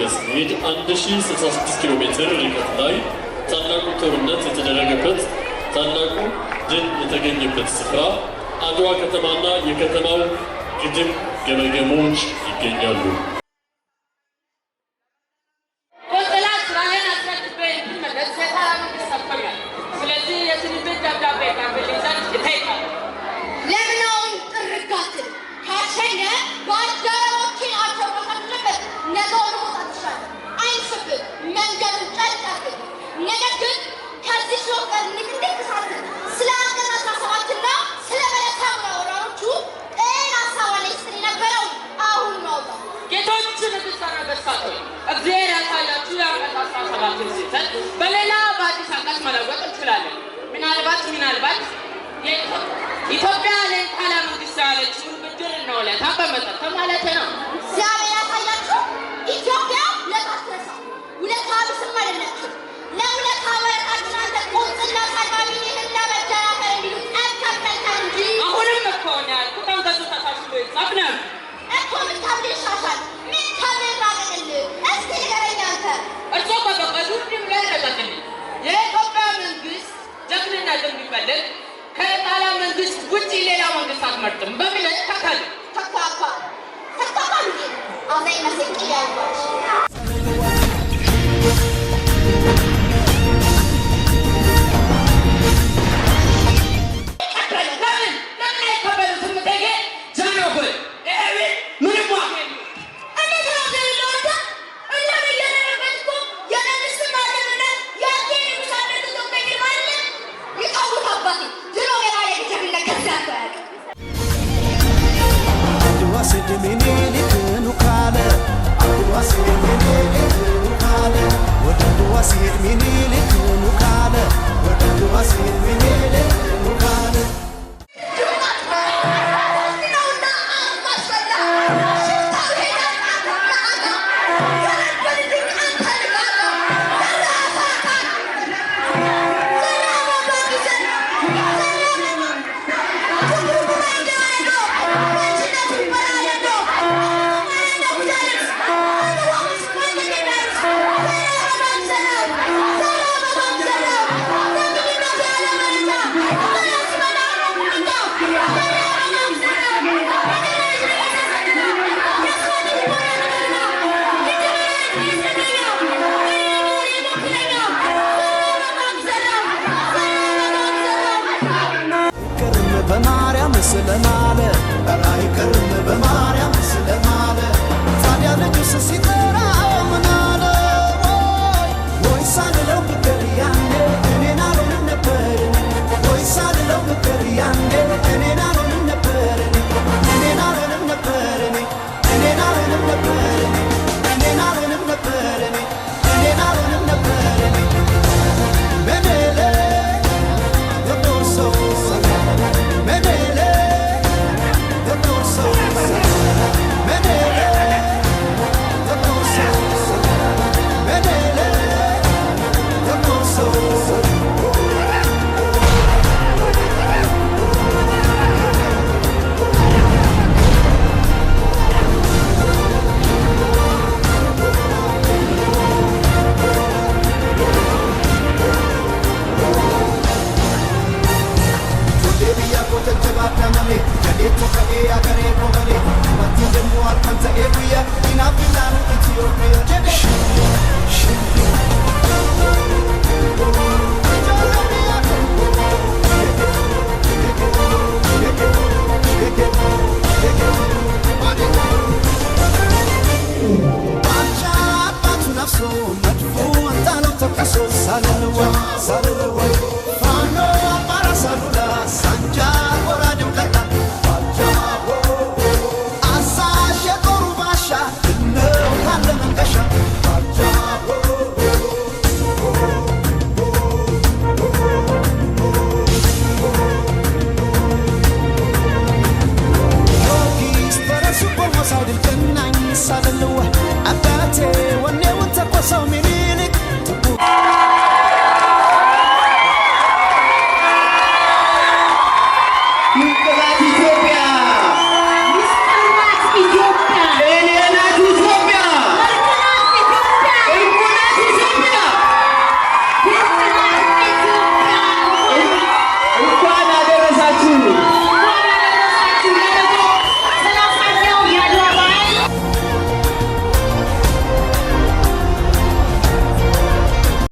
መስጊድ 1066 ኪሎ ሜትር ርቀት ላይ ታላቁ ጦርነት የተደረገበት፣ ታላቁ ድል የተገኘበት ስፍራ አድዋ ከተማና የከተማው ግድም ገመገሞች ይገኛሉ። ቆንስላ ስራዬን አስረክቤ እንድመለስ የጣሊያን መንግስት ሰጥቶኛል። ስለዚህ የስንብት ደብዳቤ ይቀርብልኝ ዘንድ እጠይቃለሁ። ለምን አሁን ጥርግ አትልም? ካሸኘ ባልደረቦችን አልተወቀሳትበት ነገውን መውጣት ትችላለህ። አይንስብህ፣ መንገዱን ጨርቅ ያድርግልህ። ነገር ግን ከዚህ ሾህ ጋር ንቅንቅ ሳትል ስለ አንቀጽ 17ና ስለ በለሳ ወራሮቹ ቅን ሀሳብ አለኝ ስትል የነበረውን አሁን አውጣው። ጌቶች፣ ንጉሠ ነገሥታት ሆይ፣ እግዚአብሔር ያሳያችሁ የአንቀጽ 17ን ስህተት በሌላ በአዲስ አንቀጽ መለወጥ እንችላለን። ምናልባት ኢትዮጵያ ለኢጣሊያ መንግስት ያለችውን ብድርና ውለታ በመጠቀም ማለት ነው። እግዚአብሔር ያሳያችሁ፣ ኢትዮጵያ ውለታ አትረሳም። ውለታ ቢስም አይደለችም። ለውለታ ወረታችን አንተ ቆንጽላ ሳልባቢ እኔንና መደራደር እንዲሉ ጠብ ከፈልከን እንጂ። አሁንም እኮ ነው ያልኩት፣ አንቀጹ ተሻሽሎ ይጻፍ ነው ያልኩት። እኮ ምን ተብሎ ይሻሻል? ምን ተብሎ ይራቀቅልህ? እስኪ ንገረኝ አንተ። እርስዎ ከፈቀዱ እንዲህ ብሎ ይረቀቅልኝ። የኢትዮጵያ መንግስት ጀግንነትን ቢፈልግ ከጣሊያን መንግስት ውጭ ሌላ መንግስት አትመርጥም በሚል ተካል። ተኳኳ ተኳኳ እንዴ አዛኝ መስቅ ያልኳች። ለምን አይቀበሉትም? እቴጌ ጃንሆይ፣ ይሄ ቤት ምንም ዋጋ የለውም። እንዴት ነው የሌለው? አንተ እኛም እየደረገች እኮ የመንግስት ማለምና የአጤ ንጉሥ አደረገ ማለት ይተውት አባቴ፣ ድሮ የባለ ጀግንነት ከዚያ እኮ አያውቅም። አድዋ ስድ ሚኒሊክ ኑካለ፣ አድዋ ሲሄድ ሚኒሊክ ኑካለ፣ ወደ አድዋ ሲሄድ ሚኒሊክ ኑካለ፣ ወደ አድዋ ሲሄድ ሚኒሊክ ኑካለ። ነውና አማስፈላ ሽፍታው ይሄዳል ለአጋ ገረገልልኝ አንተ ልጋጋ ዘራፋታ ዘራፋ ጊዜ አይቀርም በማርያም ስለማለ፣ ኧረ አይቀርም በማርያም ስለማለ፣ ታዲያ ልጁስ ሲጠራ ምን አለ? ወይ ወይ ሳልለው ብቀር ያኔ እኔን አልሆንም ነበር፣ ወይ ሳልለው ብቀር ያኔ እኔን አልሆንም ነበር፣ እኔን አልሆንም ነበር፣ እኔ እኔን አልሆንም ነበር፣ እኔን አልሆንም ነበር፣ እኔ እኔን አልሆንም ነበር፣ እኔ ምኒልክ የጦር ሰው፣ ምኒልክ የጦር ሰው፣ ምኒልክ የጦር ሰው፣ ምኒልክ የጦር ሰው። Ijoollee biyya koo jajjabaadhaa malee, jadeettu ka'ee agaree koo malee, wanti jennu halkan ta'ee guyyaa, hinaaf ilaalu Itoophiyaa jedhe.